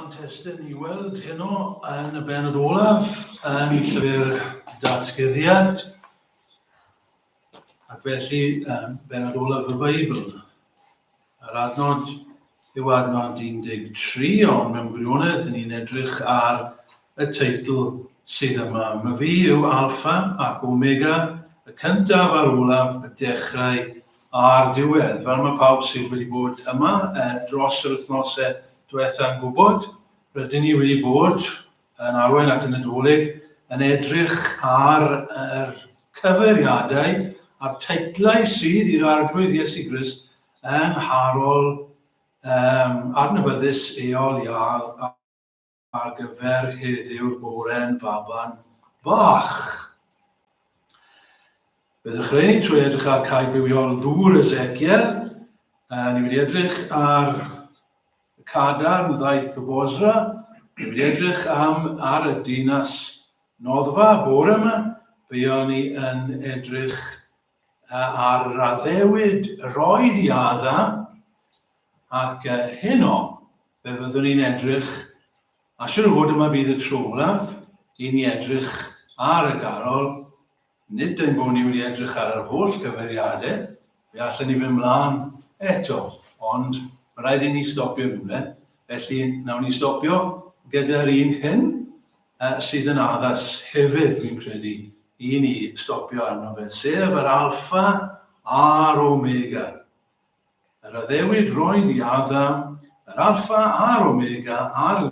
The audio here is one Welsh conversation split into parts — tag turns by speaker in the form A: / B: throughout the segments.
A: a'n testun i weld heno yn y benod olaf yn llyfr Datguddiad, ac felly um, benod olaf y Beibl. Yr adnod yw adnod 13, ond mewn gwirionedd ni'n edrych ar y teitl sydd yma. Mae fi yw Alpha ac Omega, y cyntaf a'r olaf, y dechrau a'r diwedd. Fel mae pawb sydd wedi bod yma dros yr wythnosau diwetha'n gwybod, rydyn ni wedi bod yn arwain at y Nadolig yn edrych ar yr cyfeiriadau a'r teitlau sydd i'r Arglwydd Iesu Grist yng ngharol um, adnabyddus Eol Iâl ar gyfer heddiw'r bore'n faban bach. Fe ddechreuwn ni trwy edrych ar cae bywiol ddŵr Ezekiel. Uh, ni wedi edrych ar y cadarn ddaeth o Bosra. Ni wedi edrych am ar y dinas noddfa bore yma. Buon ni yn edrych ar yr addewid roed i Adda Ac heno, fe fyddwn ni'n edrych, a siwr o fod yma bydd y tro olaf i ni edrych ar y garol, nid ein bod ni wedi edrych ar yr holl gyfeiriadau, fe allan ni fynd mlaen eto, ond mae rhaid i ni stopio rhywle, felly nawn ni stopio gyda'r un hyn uh, sydd yn addas hefyd, dwi'n credu, i ni stopio arno fe, sef yr alffa a'r omega. Yr addewid roedd i Adam, yr Alffa a'r Omega a'r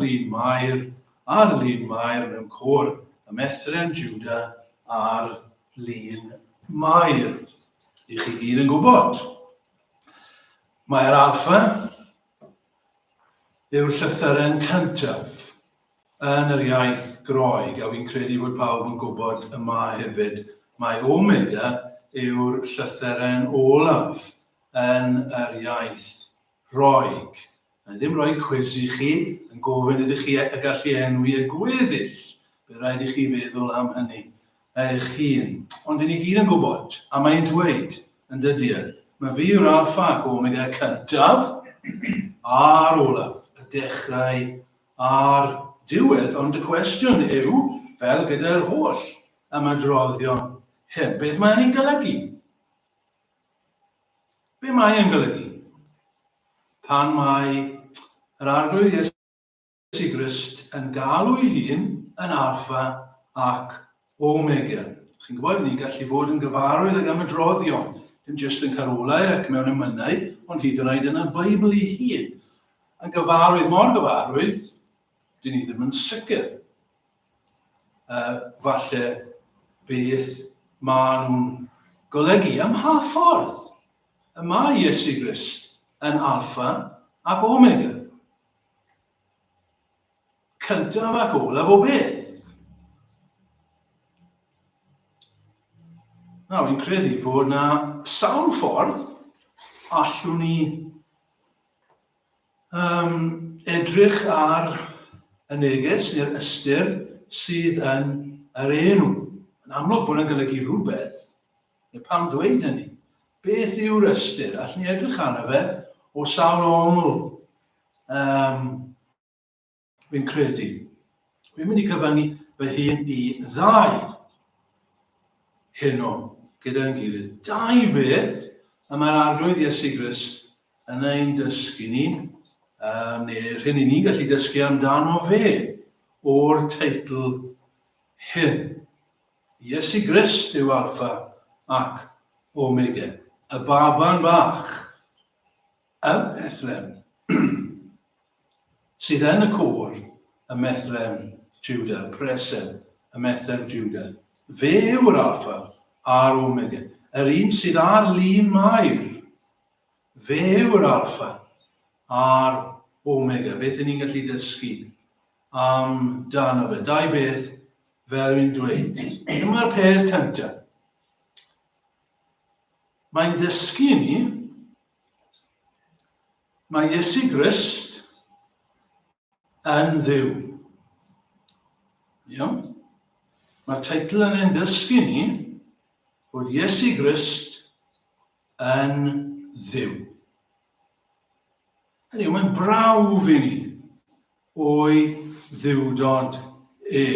A: lun Mair, a'r lun Mair mewn côr ym Methlehem Juda a'r lun Mair. I chi gyd yn gwybod. Mae'r Alffa yw'r llythyren cyntaf yn yr iaith Groeg, a fi'n credu bod pawb yn gwybod yma hefyd mai omega yw'r llythyren olaf yn yr iaith Roeg. Na i ddim rhoi cwis i chi yn gofyn ydych chi y gallu enwi y gweddill. Bydd rhaid i chi feddwl am hynny eich hun. Ond dyn ni gyd yn gwybod, a mae'n dweud, yn dydy e, mae fi yw'r alffa ac omega cyntaf a'r olaf, y dechrau a'r diwedd, ond y cwestiwn yw, fel gyda'r holl ymadroddion hyn, beth mae'n ei golygu? Be mae e'n golygu? Pan mae yr Arglwydd Iesu Grist yn galw ei hun yn Alpha ac Omega. Chi'n gwybod, ni'n gallu fod yn gyfarwydd ag ymadroddion, dim jyst yn carolau ac mewn emynau, ond hyd yn oed yn y Beibl ei hun. Yn gyfarwydd, mor gyfarwydd, dyn ni ddim yn sicr. Uh, falle beth maen nhw'n golygu. Ym mha ffordd y mae Iesu Grist yn Alpha ac Omega? Cyntaf ac olaf o beth? Nawr, fi'n credu fod na sawl ffordd allwn ni um, edrych ar y neges neu'r ystyr sydd yn yr enw. Yn amlwg bod yn golygu rhywbeth. Neu pam ddweud hynny? Beth yw'r ystyr? Allwn ni edrych arno fe o sawl ongl. Um, Fi'n credu. Fi'n mynd i cyfyngu fy hun i ddau heno gyda'n gilydd. Dau beth y mae'r Arglwydd Iesu Grist yn ein dysgu ni, um, neu'r hyn i ni'n gallu dysgu amdano fe o'r teitl hyn. Iesu Grist yw Alpha ac Omega, y baban bach ym Methlehem. sydd yn y côr ym Methlehem Juda, preseb ym Methlehem Juda. Fe yw'r Alpha a'r Omega, yr un sydd ar lun Mair. Fe yw'r Alpha a'r Omega. Beth ydyn ni'n gallu dysgu amdano fe? Dau beth fel fi'n dweud. Dyma'r peth cyntaf. Mae'n dysgu ni Mae Iesu Grist yn Dduw. Iawn? Mae'r teitl yn ein dysgu ni bod Iesu Grist yn Dduw. Hynny yw, mae'n brawf i ni. o'i dduwdod e.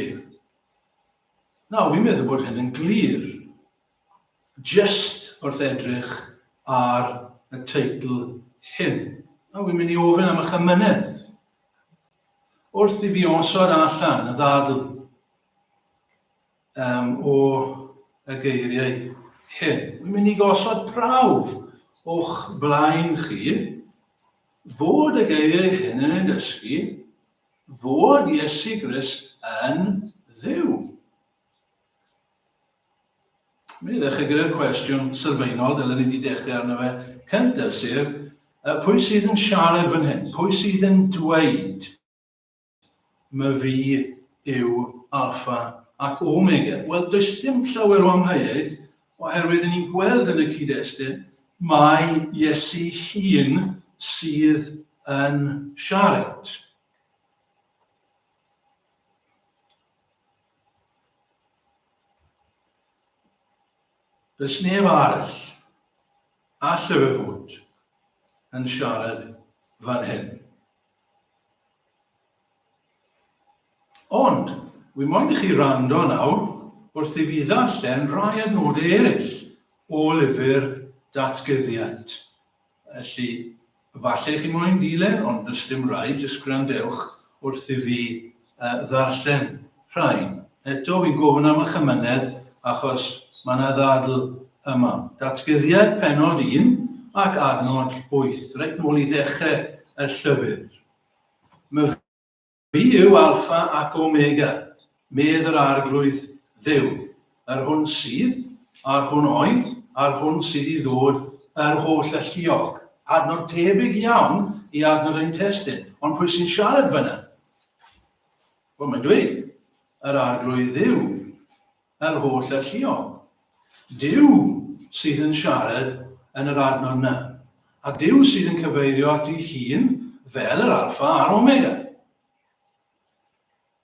A: Nawr, fi'n meddwl bod hyn yn glir. Jyst wrth edrych ar y teitl hyn. Nawr, fi'n mynd i ofyn am eich amynedd. Wrth i fi osod allan y ddadl um, o y geiriau hyn. Wi'n mynd i gosod prawf o'ch blaen chi fod y geiriau hyn yn ein dysgu fod Iesu Grist yn Dduw. Mynd i ddechrau gyda'r cwestiwn sylfaenol, dylen ni wedi dechrau arno fe cyntaf, sef pwy sydd yn siarad fan hyn? Pwy sydd yn dweud My fi yw Alffa ac Omega? Wel, does dim llawer o amheuaeth, oherwydd ni'n gweld yn y cyd-destun mai Iesu hun sydd yn siarad. Does neb arall alle fe fod yn siarad fan hyn. Ond, wi moyn i chi rando nawr wrth i fi ddarllen rai adnodau eraill o lyfr Datguddiad. Felly, falle chi moyn dilyn, ond does dim rhaid, jyst gwrandewch wrth i fi uh, ddarllen rhain. Eto, fi'n gofyn am eich amynedd, achos mae yna ddadl yma. Datguddiad penod 1 ac adnod 8, reit nôl i ddechrau y llyfr. Mae Fi yw Alffa ac Omega, medd yr Arglwydd Dduw, yr hwn sydd, a'r hwn oedd, a'r hwn sydd i ddod, yr holl alluog. Adnod tebyg iawn i adnod ein testun, ond pwy sy'n siarad fyna? Wel, mae'n dweud, yr Arglwydd Dduw, yr holl alluog. Duw sydd yn siarad yn yr adnod yna. A Duw sydd yn cyfeirio at ei hun fel yr Alffa a'r Omega.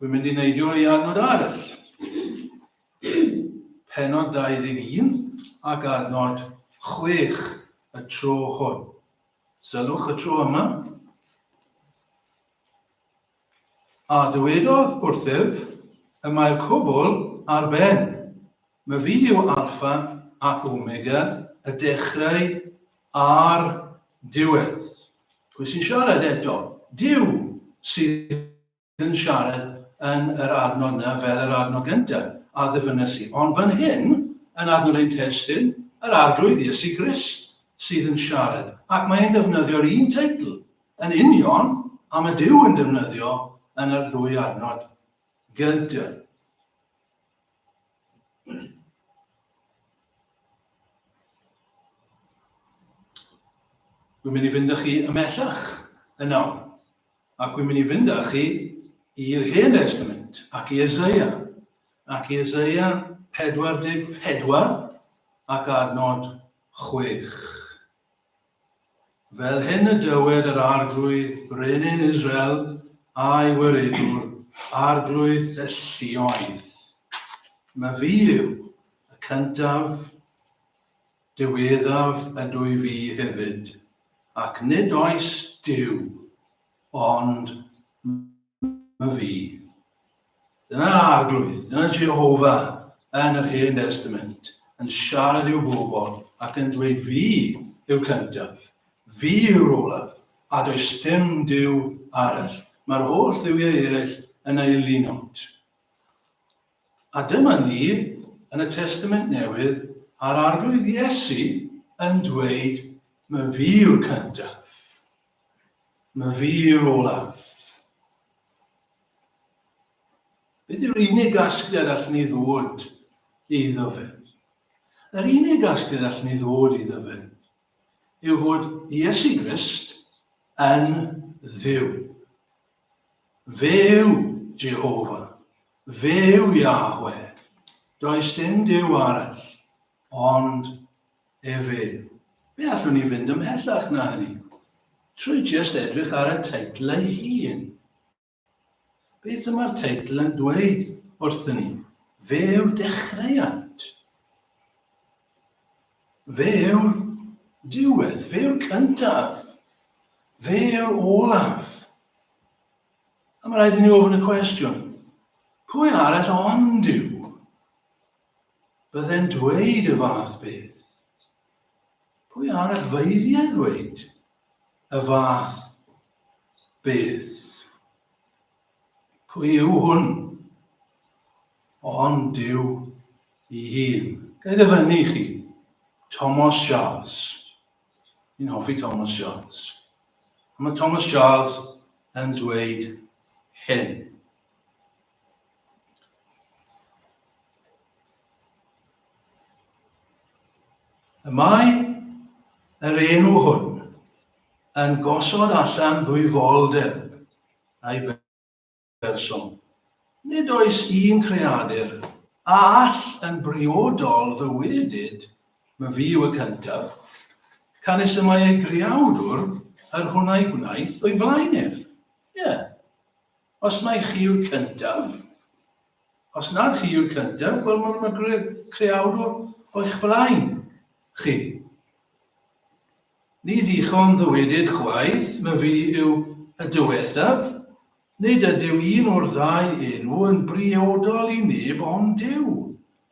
A: Wy'n mynd i neidio i adnod arall. Penod 21 ac adnod 6 y tro hwn. Sylwch y tro yma. A dywedodd wrthyf, Y mae'r cwbl ar ben. My fi yw Alffa ac Omega, y dechrau a'r diwedd. Pwy sy'n siarad eto? Duw sydd yn siarad yn yr adnod yna fel yr adnod gyntaf a ddyfynnes i. Ond fan hyn, yn adnod ein testun, yr Arglwydd Iesu Grist sydd yn siarad, ac mae'n defnyddio'r un teitl Yn union am y Duw yn defnyddio yn yr ddwy adnod gyntaf. Dwi'n mynd i fynd â chi ymhellach yn nawr. Ac dwi'n mynd i fynd â chi i'r Hen Testament ac i Eseia. Ac i Eseia 44 ac adnod 6. Fel hyn y dywed yr Arglwydd, Brenin Israel, a'i Waredwr, Arglwydd y lluoedd. Mae fi yw y cyntaf, diweddaf ydw i fi hefyd, ac nid oes Duw ond Mae fi. Dyna'r Arglwydd, dyna Jehovah yn yr Hen Testament, yn siarad i'w bobl ac yn dweud fi yw'r cyntaf, fi yw'r olaf, a does dim Duw arall. Mae'r holl dduwiau eraill yn eilunod. A dyma ni yn y Testament Newydd a'r Arglwydd Iesu yn dweud, mae fi yw'r cyntaf. Mae fi yw'r olaf. Beth yw'r unig gasgliad allwn ni ddod iddo fe? Yr unig gasgliad allwn ni ddod iddo fe yw fod Iesu Grist yn Dduw. Fe yw Jehovah. Fe yw Yahweh. Does dim Duw arall, ond Efe. Fe allwn ni fynd ymhellach na hynny, trwy jyst edrych ar y teitl ei hun. Beth y mae'r teitl yn dweud wrthyn ni? Fe yw'r dechreuad. Fe yw'r diwedd. Fe yw'r cyntaf. Fe yw'r olaf. A mae rhaid i ni ofyn y cwestiwn, pwy arall ond yw bydde'n dweud y fath beth? Pwy arall feiddiau ddweud y fath beth? Pwy yw hwn? Ond Duw i hun. Ga i ddyfynnu i chi Thomas Charles. Ni'n hoffi Thomas Charles. A mae Thomas Charles yn dweud hyn. Y mae yr enw hwn yn gosod allan ddwyfoldeb a'i berson. Nid oes un creadur a all yn briodol ddywedyd ma fi yw y cyntaf, canys y mae ei greawdwr yr hwn a'i gwnaeth o'i flaen ef. Ie, yeah. os mai chi yw'r cyntaf, os nad chi yw'r cyntaf, wel mae'r ma creawdwr o'ch blaen chi. Ni ddichon ddywedyd chwaith, my fi yw y diwethaf, nid ydyw un o'r ddau enw yn briodol i neb ond Duw.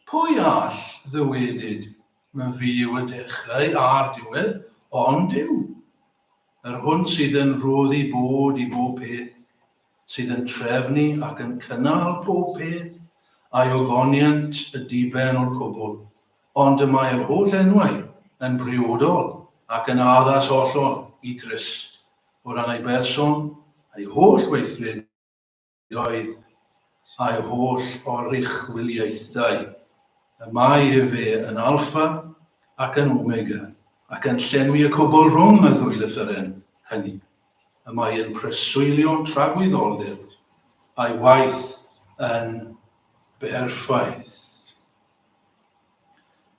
A: Pwy all ddywedyd, my fi yw y dechrau a'r diwedd, ond Duw? Yr hwn sydd yn rhoddi bod i bob peth, sydd yn trefnu ac yn cynnal pob peth, a'i ogoniant y diben o'r cwbl. Ond y mae yr holl enwau yn briodol ac yn addas hollol i Grist, o ran ei berson, ei holl weithredoedd, a'i holl oruchwyliaethau. Y mae efe yn Alpha ac yn Omega, ac yn llenwi y cwbl rhwng y ddwy lythyren hynny. Y mae yn preswylio tragwyddoldeb, a'i waith yn berffaith.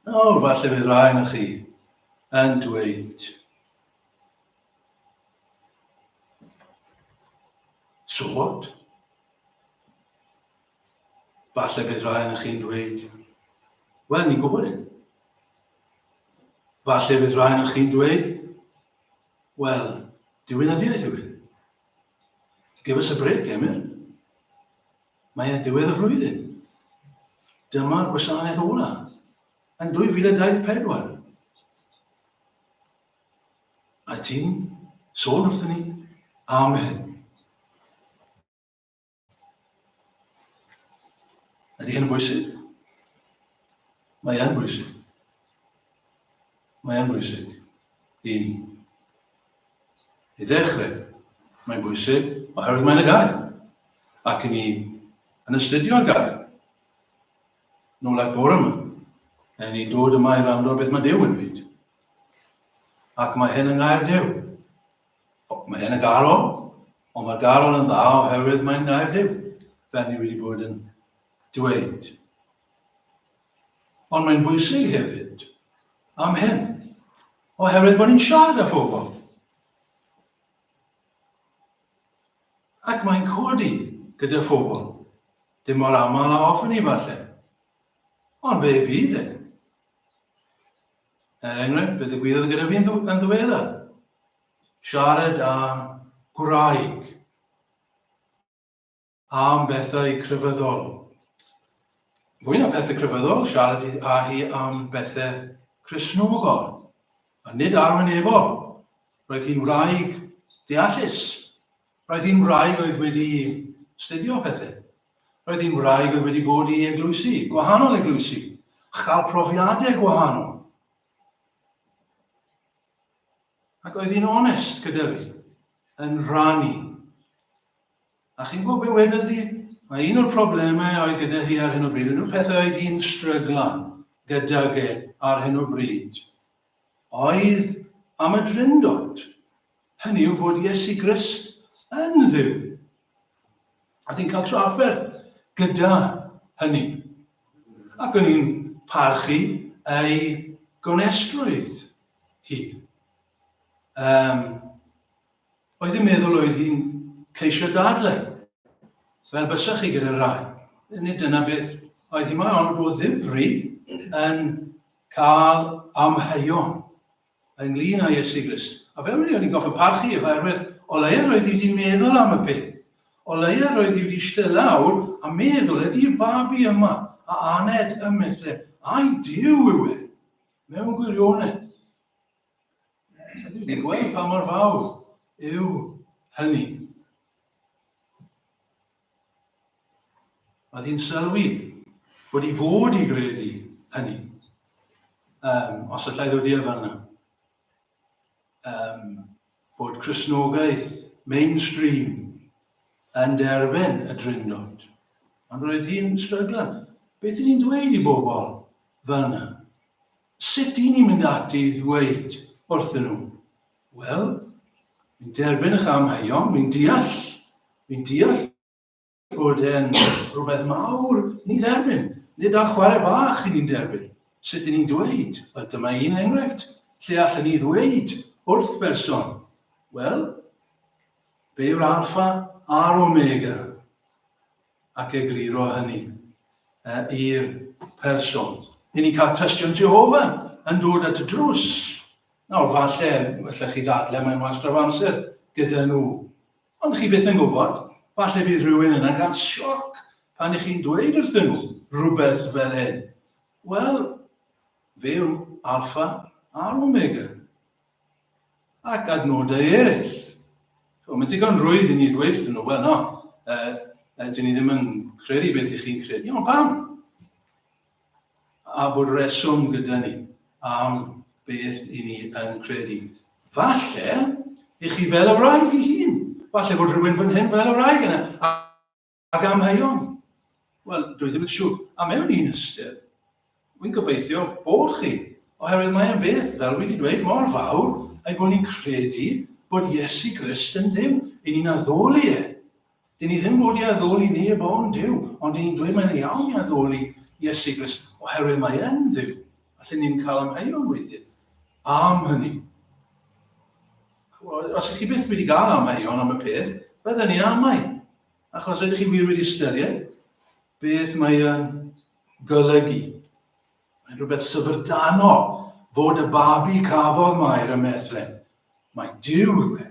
A: Nawr, falle fydd rhai na chi yn dweud, So what? Falle bydd rhai na chi'n dweud, wel, ni'n gwybod hyn. Falle bydd rhai na chi'n dweud, wel, diwinyddiaeth yw hyn. Give us a break, Emyr. Mae e'n ddiwedd y flwyddyn. Dyma'r gwasanaeth ola yn 2024. A ti'n sôn wrthyn ni am hyn. Ydy hyn yn bwysig? Mae yn bwysig. Mae yn bwysig i ni. I ddechrau, mae'n bwysig oherwydd mae'n y gair. Ac i ni yn astudio'r gair. Nôl at bore yma. A ni'n dod yma i rando ar beth mae Duw yn dweud. Ac mae hyn yng ngair Duw. Mae hyn yn garol, ond mae'r garol yn dda oherwydd mae'n ngair Duw, fel ni wedi bod yn dweud. Ond mae'n bwysig hefyd am hyn, oherwydd bod ni'n siarad â phobl. Ac mae'n codi gyda phobl, dim mor aml a hoffwn i falle, ond fe fydd e. Er enghraifft, fe ddigwyddodd gyda fi yn ddiweddar. Siarad â gwraig am bethau crefyddol. Fwy na pethau crefyddol, siarad â hi am bethau Cristnogol, a nid arwynebol. Roedd hi'n wraig deallus. Roedd hi'n wraig oedd wedi studio pethau. Roedd hi'n wraig oedd wedi bod i eglwysi, gwahanol eglwysi, chael profiadau gwahanol. Ac oedd hi'n onest gyda fi, yn rhannu. A chi'n gwybod beth wedodd hi? Mae un o'r problemau oedd gyda hi ar hyn o bryd, un o'r pethau oedd hi'n stryglan gydag e ar hyn o bryd, oedd am y drindod. Hynny yw fod Iesu Grist yn Dduw. A hi'n cael trafferth gyda hynny. Ac o'n i'n parchu ei gonestrwydd hi. Um, Oedd hi'n meddwl oedd hi'n ceisio dadlau, fel bysach chi gyda rai. Nid dyna beth oedd hi mae, ond o ddifri yn cael amheuon ynglyn â Iesu Grist. A fel wedi o'n i'n goffa parchu oherwydd o leia roedd hi wedi meddwl am y peth. O leia roedd hi wedi eistedd lawr a meddwl ydy'r babi yma a aned ym Methlehem, ai Duw yw e? Mewn gwirionedd. Ydw wedi gweld pa mor fawr yw hynny. Oedd hi'n sylwi bod i fod i gredu hynny. Um, os allai ddod i fan yna. Um, bod Cristnogaeth mainstream yn derbyn y drindod. Ond roedd hi'n stryglan. Beth ydyn ni'n dweud i bobl fel yna? Sut dyn ni'n mynd ati i ddweud wrthyn nhw? Wel, fi'n derbyn eich amheuon, fi'n deall, fi'n deall bod e'n rhywbeth mawr ni dderbyn. Nid ar chwarae bach i ni'n derbyn. Sut dyn ni'n dweud? Wel, dyma un enghraifft lle allan ni ddweud wrth berson. Wel, fe yw'r alfa a'r omega. Ac egluro hynny i'r person. Ni'n ni'n cael tystion Jehofa yn dod at y drws. Nawr, falle, allech chi ddadle, mae'n wastraff amser gyda nhw. Ond chi byth yn gwybod, falle bydd rhywun yna'n cael sioc pan ych chi'n dweud wrthyn nhw rhywbeth fel hyn. Wel, fe yw'r alfa a'r omega. Ac adnodau eraill. So, mae digon rwydd i ni ddweud wrthyn nhw, wel no, dyn ni ddim yn credu beth ych chi'n credu. Ond pam? A bod reswm gyda ni am beth i ni yn credu. Falle, i chi fel y wraig i hun. Falle bod rhywun fan hyn fel y wraig yna, ac amheuon. Wel, dwi ddim yn siŵr. A mewn un ystyr, wy'n gobeithio bod chi, oherwydd mae'n beth, fel wedi dweud, mor fawr, ein bod ni'n credu bod Iesu Grist yn Dduw. I ni'n addoli e. Dyn ni ddim fod i addoli neb ond Duw, ond dyn ni'n dweud mae'n iawn i addoli Iesu Grist, oherwydd mae yn Dduw. Allen ni'n cael amheuon weithiau am hynny. Os ydych chi byth wedi cael amheuon am y peth, bydden ni'n amau. Achos ydych chi wir wedi ystyried beth mae yn golygu. Mae'n rhywbeth syfrdanol fod y babi cafodd Mair ym Methlehem. Mae Duw yw e.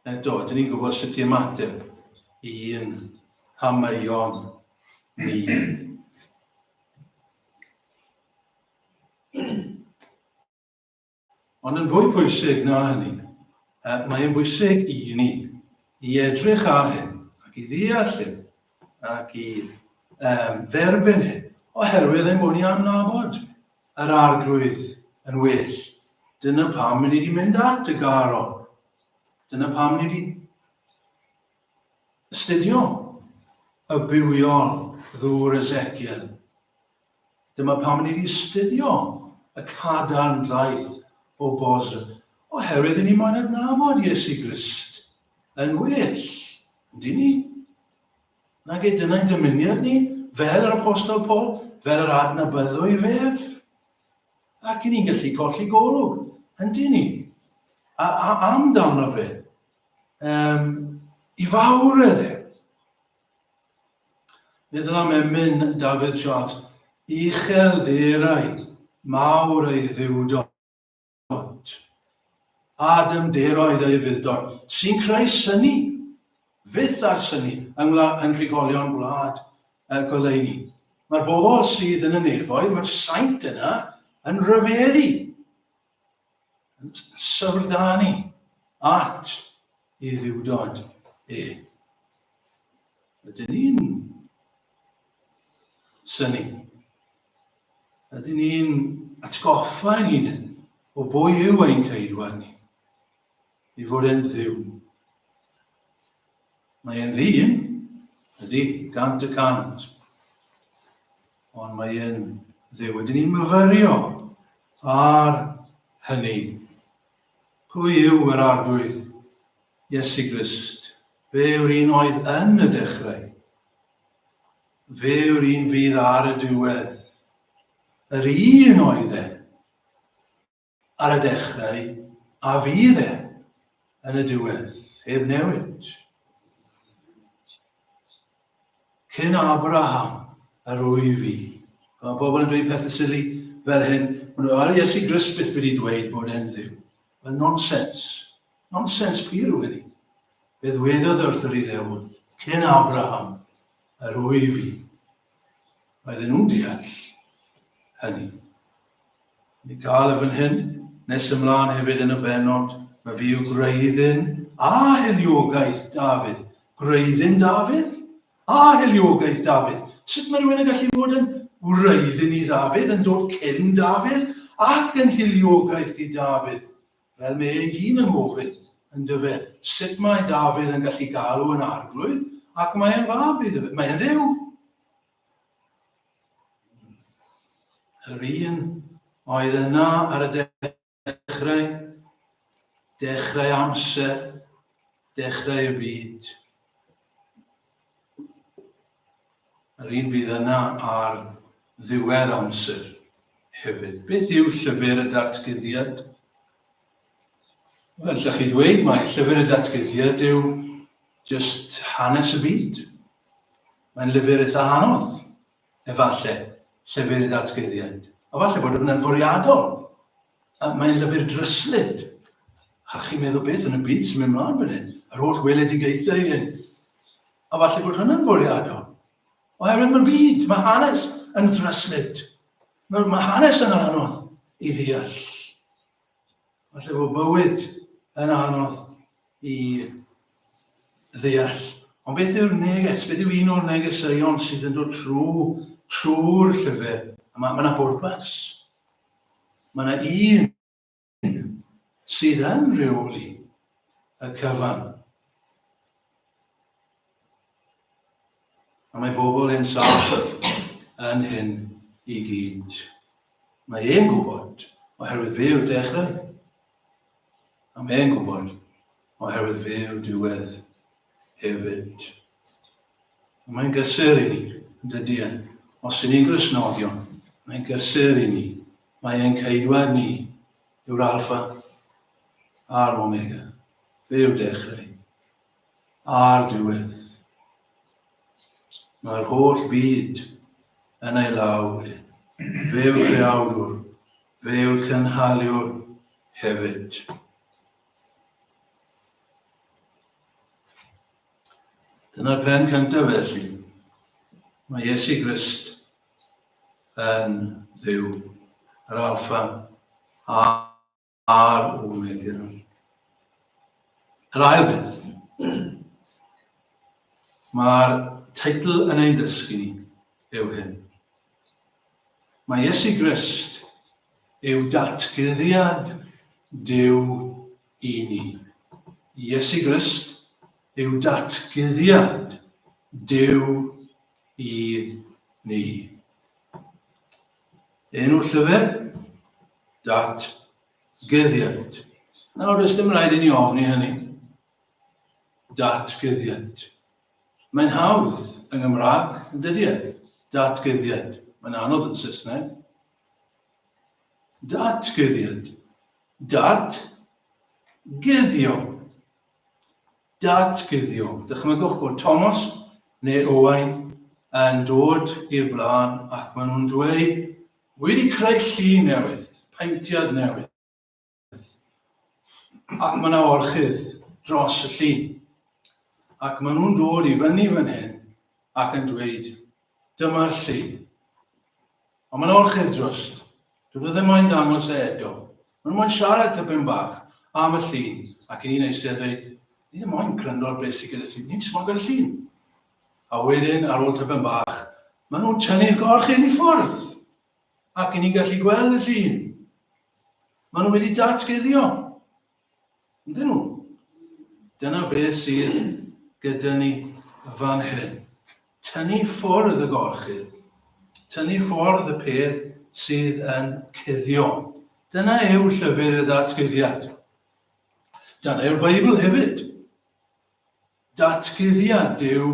A: Eto, dyn ni'n gwybod sut i ymateb i'n hameuon ni. Ond yn fwy pwysig na hynny, mae'n bwysig i ni i edrych ar hyn ac i ddeall hyn ac i um, dderbyn hyn, oherwydd ein bod ni am nabod yr arglwydd yn well. Dyna pam ni wedi mynd at y garo. Dyna pam ni wedi astudio y bywiol ddŵr Ezekiel. Dyma pam ni wedi astudio y cadarn ddaeth o Bosra, oherwydd i ni moyn adnabod Iesu Grist yn well, yndyn ni? Nag e dyna'n dymuniad ni, fel yr Apostol Paul, fel yr adnabyddwy fef. Ac i ni'n gallu colli golwg, yndyn ni? A, a amdano fe, um, i fawr edde. Meddwl am emyn Dafydd Jones, uchelderau mawr ei ddiwdod, a dymderoedd ei fuddod, sy'n creu syni, fyth ar syni, yng, yng nhrigolion gwlad y goleuni. Mae'r bobl sydd yn y nefoedd, mae'r saint yna yn rhyfeddu, yn syfrdanu at ei ddiwdod e. Ydyn ni'n syni? Ydyn ni'n atgoffa ein hunain o bwy yw ein ceidwad ni? I fod e'n ddiw. Mae e'n ddyn, ydy, 100%. Ond mae e'n ddiw. Ydyn ni'n myfyrio ar hynny? Pwy yw yr Arglwydd Iesu Grist? Fe yw'r un oedd yn y dechrau. Fe yw'r un fydd ar y diwedd. Yr un oedd e ar y dechrau a fydd e yn y diwedd, heb newid. Cyn Abraham, yr wyf fi. Mae pobl yn dweud pethau sili fel hyn. Ond ar Iesu Grist byth wedi dweud bod e'n ddiw. Wel, nonsens. Nonsens pur yw hynny. Fe ddwedodd wrth yr Iddewon, cyn Abraham, yr wyf i. Roedden nhw'n deall hynny. Ni cael e fan hyn, nes ymlaen hefyd yn y bennod, mae fi yw gwreiddyn a hiliogaeth Dafydd. Gwreiddyn Dafydd? A hiliogaeth Dafydd. Sut mae rhywun yn gallu bod yn wreiddyn i Ddafydd, yn dod cyn Dafydd, ac yn hiliogaeth i Dafydd? Fel mae ei hun yn gofyn, yn dyfe, sut mae Dafydd yn gallu galw yn arglwydd, ac mae e'n fab iddo fe. Mae e'n ddew. Yr un oedd yna ar y dechrau, dechrau amser, dechrau y byd. Yr un fydd yna ar ddiwedd amser hefyd. Beth yw llyfr y datguddiad? Wel, allwch chi ddweud mai llyfr y datguddiad yw just hanes y byd. Mae'n lyfr eitha anodd, efallai, llyfr y datguddiad. A falle bod hwnna'n fwriadol. Mae'n lyfr dryslyd. A chi'n meddwl beth yn y byd sy'n mynd mlaen fan hyn? Yr holl weledigaethau hyn. A falle bod hwnna'n fwriadol. Oherwydd mae'r byd, mae hanes yn ddryslyd. Mae, mae hanes yn anodd i ddeall. Falle bod bywyd yn anodd i ddeall. Ond beth yw'r neges? Beth yw un o'r negeseuon sydd yn dod trwy trwy'r llyfr? Mae yna bwrpas. Mae yna un sydd yn rheoli y cyfan. A mae bobl yn saff yn hyn i gyd. Mae e'n gwybod, oherwydd fe yw'r dechrau. A mae e'n gwybod, oherwydd fe yw'r diwedd hefyd. Mae'n gysur i ni, yn dydy e? Os ydyn ni'n Gristnogion, mae'n gysur i ni. Mae ein ceidwad ni yw'r Alpha a'r Omega. Fe yw'r dechrau a'r diwedd. Mae'r holl fyd yn ei law e. Fe yw'r creawdwr, fe yw'r cynhaliwr hefyd. Dyna'r pen cyntaf felly. Mae Iesu Grist yn Dduw, yr Alpha a'r Omega. Yr ail beth, mae'r teitl yn ein dysgu ni yw hyn. Mae Iesu Grist yw datguddiad Duw i ni. Iesu Grist yw datguddiad Duw i ni. Enw llyfr? Datguddiad. Nawr, does dim rhaid i ni ofni hynny. Datguddiad. Mae'n hawdd yng Nghymraeg, yn dydy e? Datguddiad. Mae'n anodd yn Saesneg. Datguddiad. Dat guddio. Datguddio. Dychmygwch bod Thomas neu Owain yn dod i'r blaen ac maen nhw'n dweud, wedi creu llun newydd, paentiad newydd. Ac mae yna orchudd dros y llun. Ac maen nhw'n dod i fyny fan hyn ac yn dweud, dyma'r llun. Ond mae'n orchudd drost. Dyn nhw ddim moyn dangos e eto. Maen nhw moyn siarad tipyn bach am y llun ac i ni'n eistedd a dweud, ni ddim moyn gwrando ar beth sydd gyda ti, ni'n moyn gweld y llun. A wedyn, ar ôl tipyn bach, maen nhw'n tynnu'r gorchudd i ffwrdd ac i ni'n gallu gweld y llun. Maen nhw wedi datguddio. Yndyn nhw? Dyna beth sydd gyda ni fan hyn. Tynnu ffwrdd y gorchudd. Tynnu ffwrdd y peth sydd yn cuddio. Dyna yw llyfr y datguddiad. Dyna yw'r Beibl hefyd. Datguddiad Duw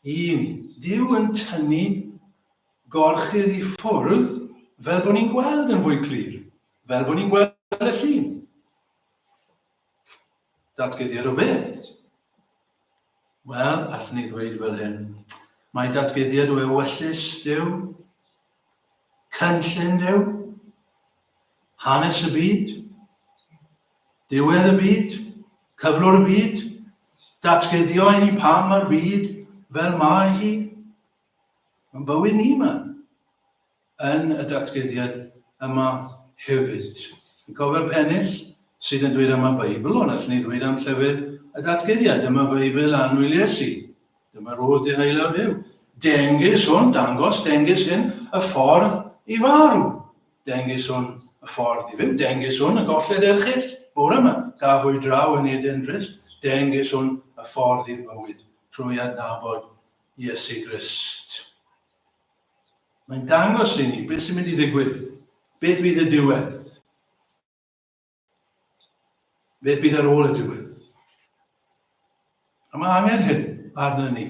A: i ni. Duw yn tynnu gorchudd i ffwrdd fel bod ni'n gweld yn fwy clir, fel bod ni'n gweld y llun. Datguddiad o beth? Wel, allwn ni ddweud fel hyn. Mae datguddiad o ewyllys Duw, cynllun Duw, Hanes y byd, diwedd y byd, cyflwr y byd, datguddio i ni pam mae'r byd fel mae hi. Mae'n bywyd ni yma yn y datguddiad yma hefyd. Yn cofio'r pennill sydd yn dweud am y Beibl, ond allwn ni ddweud am llyfr y datguddiad. Dyma Feibl annwyl Iesu. Dyma rodd deheullaw Duw. Dengys hwn, dangos, dengys hyn, y ffordd i farw. Dengys hwn y ffordd i fyw. Dengys hwn y golled erchyll. Bore yma, gafwyd draw yn Eden drist. Dengys hwn y ffordd i'r bywyd trwy adnabod Iesu Grist. Mae'n dangos i ni beth sy'n mynd i ddigwydd, beth fydd y diwedd. Beth bydd ar ôl y diwedd. A mae angen hyn arno ni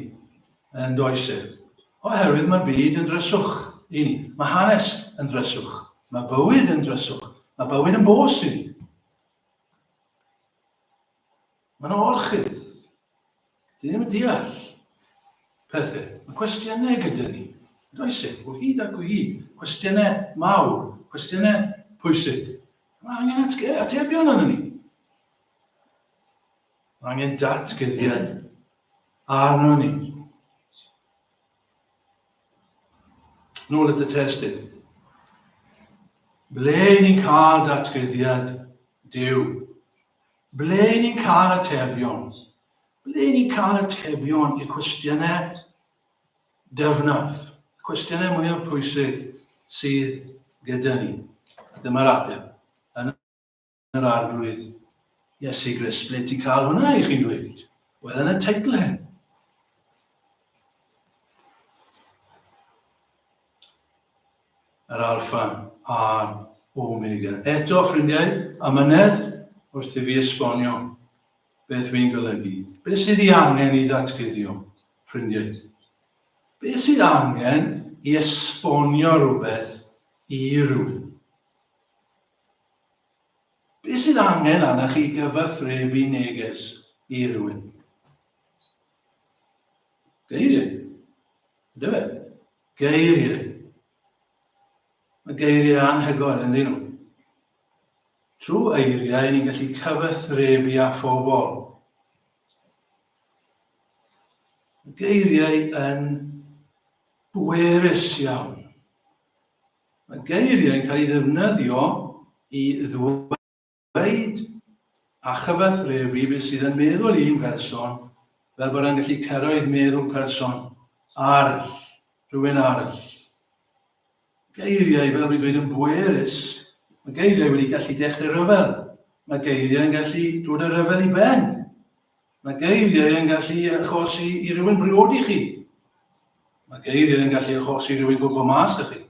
A: yn does e? Oherwydd mae'r byd yn dryswch i ni. Mae hanes yn dryswch. Mae bywyd yn dryswch. Mae bywyd yn bos i ni. Mae yna orchudd. Dwi ddim yn deall pethau. Mae cwestiynau gyda ni. Does e? O hyd ac o hyd. Cwestiynau mawr. Cwestiynau pwysig. Mae angen atebion arno ni. Mae angen datguddiad arno ni. Nôl at y testun. Ble ni'n cael datguddiad Duw? Ble ni'n cael atebion? Ble ni'n cael atebion i'r cwestiynau dyfnaf, y cwestiynau mwyaf pwysig sydd gyda ni? A dyma'r ateb. Yn yr Arglwydd Iesu Grist. Ble ti'n cael hwnna i chi'n dweud? Wel, yn y teitl hyn. Yr Alpha a'r Omega. Eto, ffrindiau, amynedd wrth i fi esbonio beth fi'n golygu. Beth sydd i angen i ddatguddio, ffrindiau? Beth sydd angen i esbonio rhywbeth i rywun? Beth sydd angen arnoch chi gyfathrebu neges i rywun? Geiriau. Ynddo fe? Geiriau. Mae geiriau anhygoel yn nhw. Trwy eiriau, ni'n gallu cyfathrebu â phobl. Mae geiriau yn bwerus iawn. Mae geiriau'n cael ei ddefnyddio i ddweud a chyfathrebu beth sydd yn meddwl un person fel bod e'n gallu cyrraedd meddwl person arall, rhywun arall. Geiriau, fel dwi'n dweud, yn bwerus. Mae geiriau wedi gallu dechrau rhyfel. Mae geiriau yn gallu dod â rhyfel i ben. Mae geiriau yn gallu achosi i rywun briodi chi. Mae geiriau yn gallu achosi rhywun gwybod mas da chi.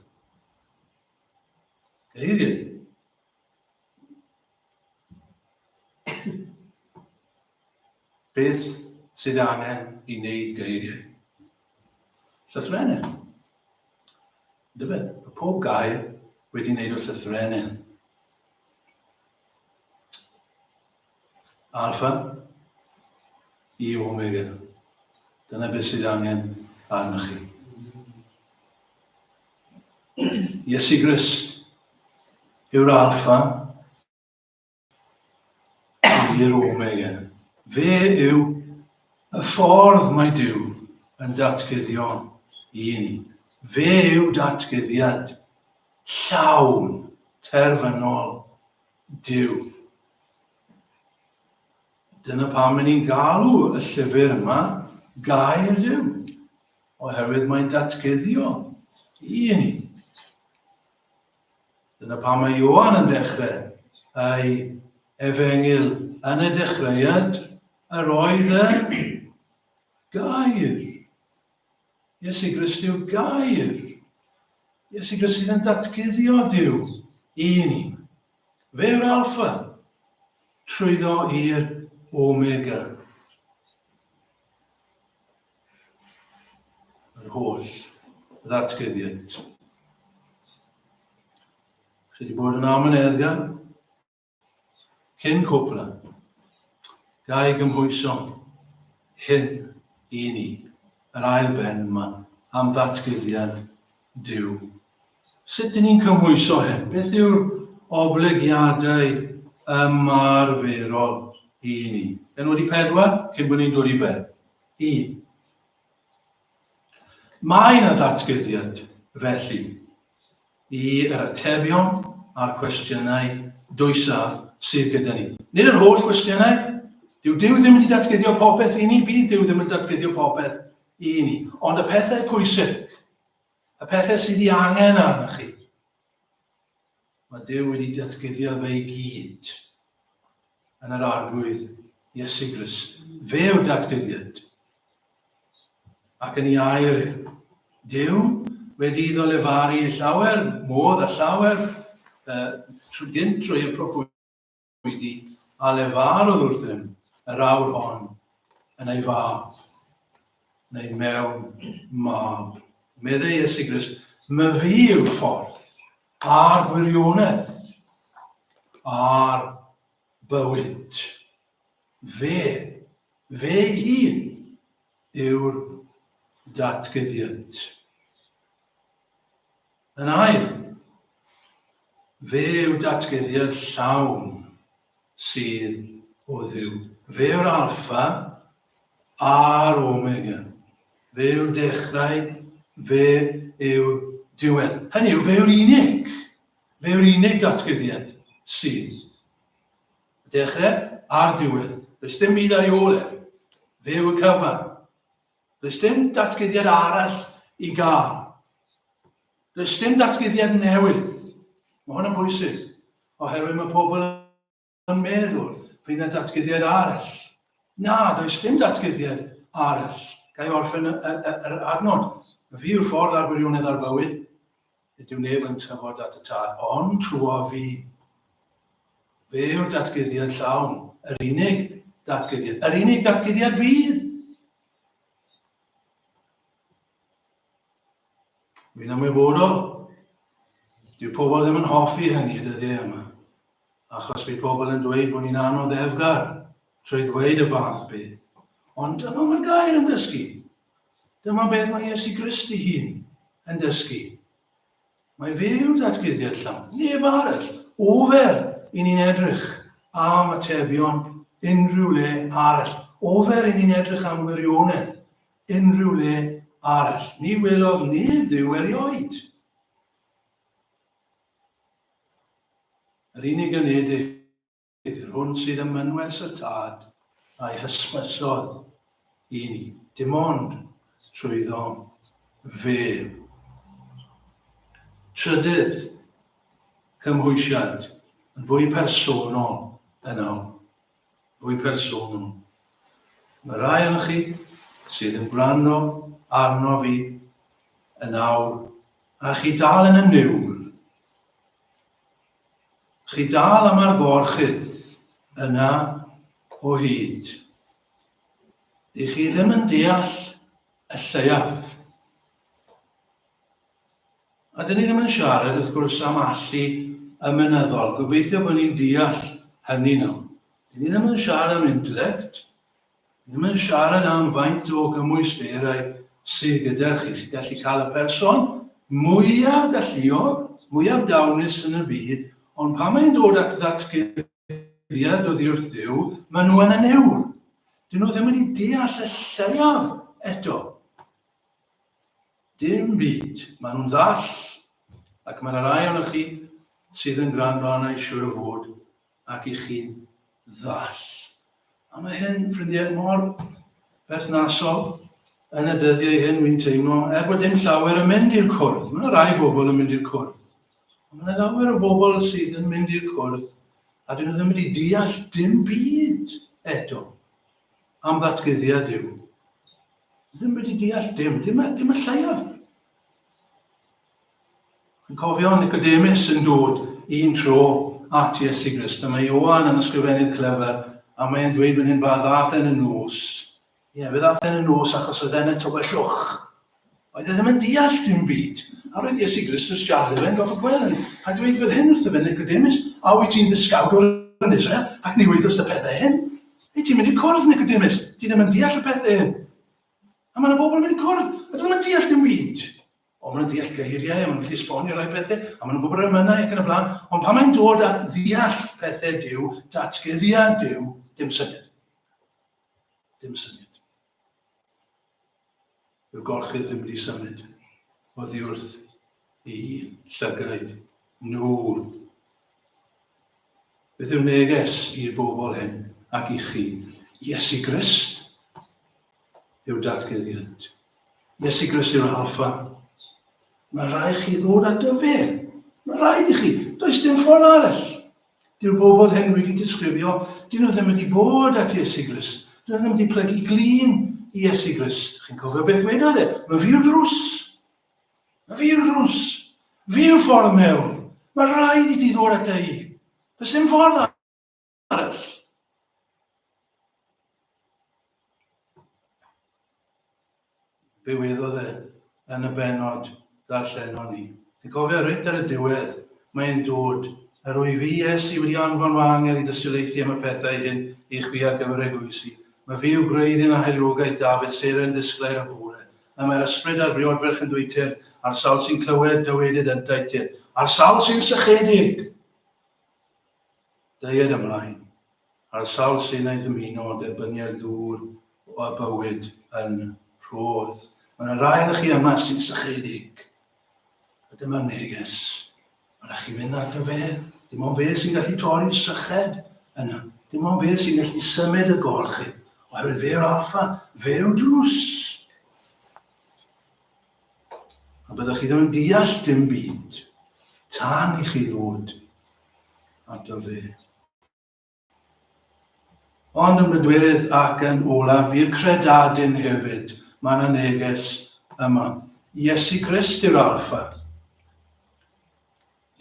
A: Geiriau. Beth sydd angen i wneud geiriau? Llythrennau. Dyfe, mae pob gair wedi wneud o llythrennau. Alpha i Omega. Dyna beth sydd angen arnoch chi. Iesu Grist yw'r Alpha i'r Omega. Fe yw y ffordd mae Duw yn datguddio i ni. Fe yw datguddiad llawn terfynol Duw. Dyna pam ni'n galw y llyfr yma Gair Duw, oherwydd mae'n datguddio i ni. Dyna pam mae Ioan yn dechrau ei efengyl yn y dechreuad yr oedd y gair. Iesu Grist yw gair. Iesu Grist sydd yn datguddio Duw i ni. Fe yw'r alffa, trwyddo i'r omega. Yr holl ddatguddiad. Chi wedi bod yn amyneddgar? Cyn cwpla, ga i gymhwyso hyn i ni, yr ail ben yma, am ddatguddiad Duw. Sut dyn ni'n cymhwyso hyn? Beth yw'r oblygiadau ymarferol i ni? Yn wedi pedwar, cyn bod ni'n dod i ben. Un. Mae yna ddatguddiad, felly, i yr atebion a'r cwestiynau dwysaf sydd gyda ni. Nid yr holl gwestiynau. Dyw Duw ddim wedi datguddio popeth i ni, bydd Duw ddim yn datguddio popeth i ni. Ond y pethau pwysig, y pethau sydd i angen arnoch chi, mae Duw wedi datguddio fe i gyd yn yr Arglwydd Iesu Grist. Fe yw'r datguddiad. Ac yn ei air e, Duw wedi iddo lefaru i llawer modd a llawer uh, trwy gynt trwy y proffwyd oedi a lefarodd wrthym yr awr hon yn ei fab, neu mewn mab. Meddai Iesu Grist, myfi yw'r ffordd, a'r gwirionedd, a'r bywyd. Fe, fe ei hun, yw'r datguddiad. Yn ail, fe yw datguddiad llawn sydd o Dduw. Fe yw'r alffa a'r omega. Fe yw'r dechrau, fe yw'r diwedd. Hynny yw, fe yw'r unig. Fe yw'r unig datguddiad sydd. Y dechrau a'r diwedd. Does dim byd ar ei ôl e. Fe yw y cyfan. Does dim datguddiad arall i gael. Does dim datguddiad newydd. Mae hwn yn bwysig, oherwydd mae pobl yn meddwl fydd yna datguddiad arall. Na, does dim datguddiad arall. Ga i orffen yr adnod. Fi yw'r ffordd a'r gwirionedd a'r bywyd. Nid yw neb yn tyfod at y tad, ond trwy fi. Fe yw'r datguddiad llawn, yr unig datguddiad, yr unig datguddiad bydd. Fi'n ymwybodol, dyw pobl ddim yn hoffi hynny y dyddiau yma, achos bydd pobl yn dweud bod ni'n anoddefgar trwy ddweud y fath beth. Ond dyma mae'r gair yn dysgu. Dyma beth mae Iesu Grist ei hun yn dysgu. Mae fe yw'r datguddiad llawn, neb arall. Ofer i ni'n edrych am atebion unrhyw le arall. Ofer i ni'n edrych am wirionedd unrhyw le arall. Ni welodd neb Dduw erioed. Yr unig anedig Yr hwn sydd ym mynwes y Tad a'i hysbysodd i ni, dim ond trwyddo fe. Trydydd cymhwysiad, yn fwy personol yn awr. Fwy personol. Mae rai ohonoch chi sydd yn gwrando arno fi yn awr, a chi dal yn y niwl. Chi dal am ar gorchudd yna o hyd. I chi ddim yn deall y lleiaf. A dyn ni ddim yn siarad, wrth gwrs, am allu ymenyddol. Gobeithio bod ni'n deall hynny nawr. Dyn ni ddim yn siarad am intellect. Ddim yn siarad am faint o gymwysterau sydd gyda chi. Chi'n gallu cael y person mwyaf galluog, mwyaf dawnus yn y byd, ond pan mae'n dod at ddatguddiad oddi wrth Dduw, maen nhw yn y niwl. Dyn nhw ddim wedi deall y lleiaf eto. Dim byd. Maen nhw'n ddall, ac mae yna rai ohonoch chi sydd yn gwrando arna i siŵr o fod, ac i chi'n ddall. A mae hyn, ffrindiau, mor berthnasol yn y dyddiau hyn, wy'n teimlo, er bod dim llawer yn mynd i'r cwrdd. Mae yna rai bobl yn mynd i'r cwrdd. Ond mae yna lawer o bobl sydd yn mynd i'r cwrdd a dyn nhw ddim wedi deall dim byd eto am ddatguddiad Duw. Ddim wedi deall dim, dim, dim y lleiaf. Yn cofio Nicodemus yn dod un tro at Iesu Grist, a mae Ioan yn ysgrifennydd clyfar, a mae'n dweud fan hyn, fa ddath e'n y nos. Ie, fe ddath e'n y nos achos oedd e'n y tywyllwch. Oedd e ddim yn deall dim byd. A roedd Iesu Grist wrth siarad efo e'n gorfod gweld a dweud fel hyn wrtho fe, Nicodemus, a wyt ti'n ddysgawdwr yn Israel ac ni wyddys y pethau hyn? Wyt ti'n mynd i cwrdd, Nicodemus? Ti ddim yn deall y pethau hyn. A mae yna bobl yn mynd i cwrdd, a dyn nhw'n deall dim byd. O, maen nhw'n deall geiriau, a maen nhw'n gallu esbonio rhai pethau, a maen nhw'n gwybod yr emynau ac yn y blaen. Ond pan mae'n dod at ddeall pethau Duw, datguddiad Duw, dim syniad. Dim syniad. Yw'r gorchudd ddim wedi symud oddi wrth i llygaid nhw. Beth yw'r neges i'r bobl hyn ac i chi? Iesu Grist yw'r datguddiad. Iesu Grist yw'r alfa. Mae rhaid chi ddod ato fe. Mae rhaid i chi. Does dim ffordd arall. Dyw'r bobl hyn wedi disgrifio, dyn nhw ddim wedi bod at Iesu Grist. Dyn nhw ddim wedi plygu glin i Iesu Grist. Chi'n cofio beth wedodd e? Mae fi yw'r drws. Mae fi yw'r drws. Fi yw'r ffordd mewn. Mae rhaid i ti ddod ata i. Does dim ffordd arall. Be wedodd e yn y bennod ddarllenon ni? Chi'n cofio reit ar y diwedd, mae'n dod, Yr wyf fi, Iesu, wedi anfon fy angel i dystiolaethu am y pethau hyn i chwi ar gyfer eglwysi. Mae fi yw gwreiddyn a hiliogaeth Dafydd, seren ddisglair y bore. Y mae'r ysbryd a'r briodferch yn dweud tir, a'r sawl sy'n clywed, dywedyd yntau tir, a'r sawl sy'n sychedig! Deued ymlaen, a'r sawl sy'n ei ddymuno derbyniad ddŵr o bywyd yn rhodd. Mae yna rai ohonoch chi yma sy'n sychedig. A dyma'r neges. Mae rhaid chi fynd ato fe. Dim ond fe sy'n gallu torri'r syched yna. Dim ond fe sy'n gallu symud y gorchudd. Oherwydd fe yw'r alfa, fe yw'r drws. A byddwch chi ddim yn deall dim byd tan i chi ddod ato fe. Ond yn bedwerydd ac yn olaf, i'r credadun hefyd, mae yna neges yma. Iesu Grist yw'r alfa.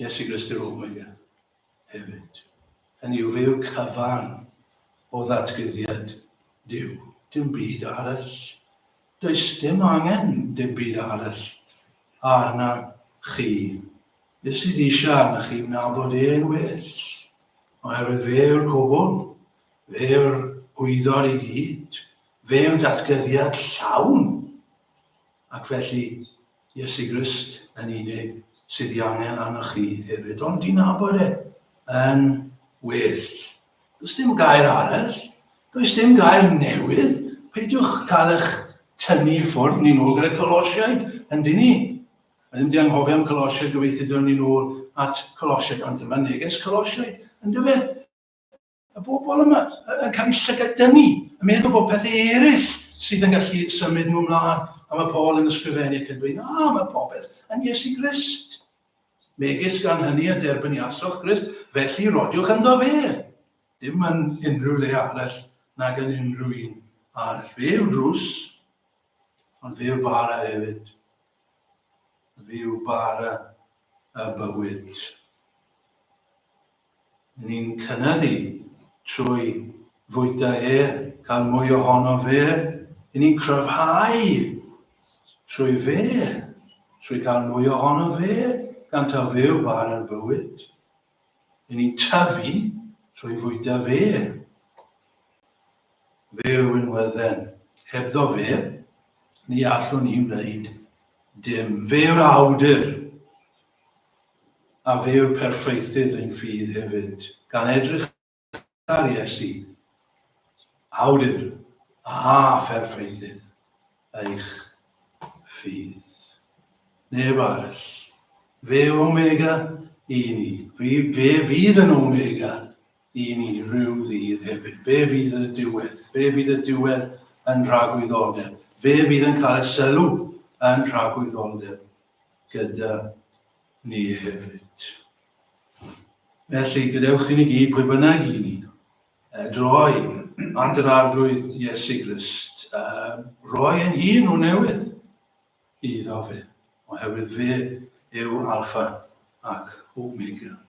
A: Iesu Grist yw'r omega hefyd. Hynny yw, fe yw'r cyfan o ddatguddiad Duw. Dim byd arall. Does dim angen dim byd arall arna chi. Beth sydd eisiau arna chi yw nabod e'n well, oherwydd fe yw'r cwbl, fe yw'r gwyddor i gyd, fe yw datgyddiad llawn. Ac felly, Iesu Grist yn unig sydd i angen arnoch chi hefyd, ond i nabod e yn well. Does dim gair arall, does dim gair newydd. Peidiwch cael eich tynnu i ffwrdd, ni'n ôl gyda Colosiaid, yn dyn ni? A ddim di anghofio am Colosiaid, gobeithio dyn ni'n ôl at Colosiaid, ond dyma neges Colosiaid, yn dyfe? Y bobl yma yn cael eu llygad dynnu, yn meddwl bod pethau eraill sydd yn gallu symud nhw ymlaen, a mae Paul yn ysgrifennu ac yn dweud, na, mae popeth yn Iesu Grist. Megis gan hynny y derbyniasoch Grist, felly rodiwch ynddo fe. Dim yn unrhyw le arall nag yn unrhyw un arall. Fe yw drws, ond fe yw bara hefyd. Fe yw bara y bywyd. Ni'n cynyddu trwy fwyta e, cael mwy ohono fe. Yn ni'n cryfhau trwy fe, trwy cael mwy ohono fe, gan taw fe yw bar bywyd. Yn ni'n tyfu trwy fwyta fe. Fe yw unwydden. Hebddo fe, ni allwn ni wneud dim. Fe yw'r awdur. A fe yw'r perffeithydd ein ffydd hefyd, gan edrych ar Iesu, awdur a pherffeithydd eich ffydd. Neb arall. Fe yw Omega i ni. Fe, fe fydd yn Omega i ni rhyw ddydd hefyd. Fe fydd y diwedd. Fe fydd y diwedd yn rhagwyddoldeb. Fe fydd yn cael y sylw yn rhagwyddoldeb gyda ni hefyd. Felly, gadewch i ni gyd, pwy bynnag i ni, droi at yr Arglwydd Iesu Grist, roi ein hun o newydd iddo fe, oherwydd fe yw Alpha ac Omega.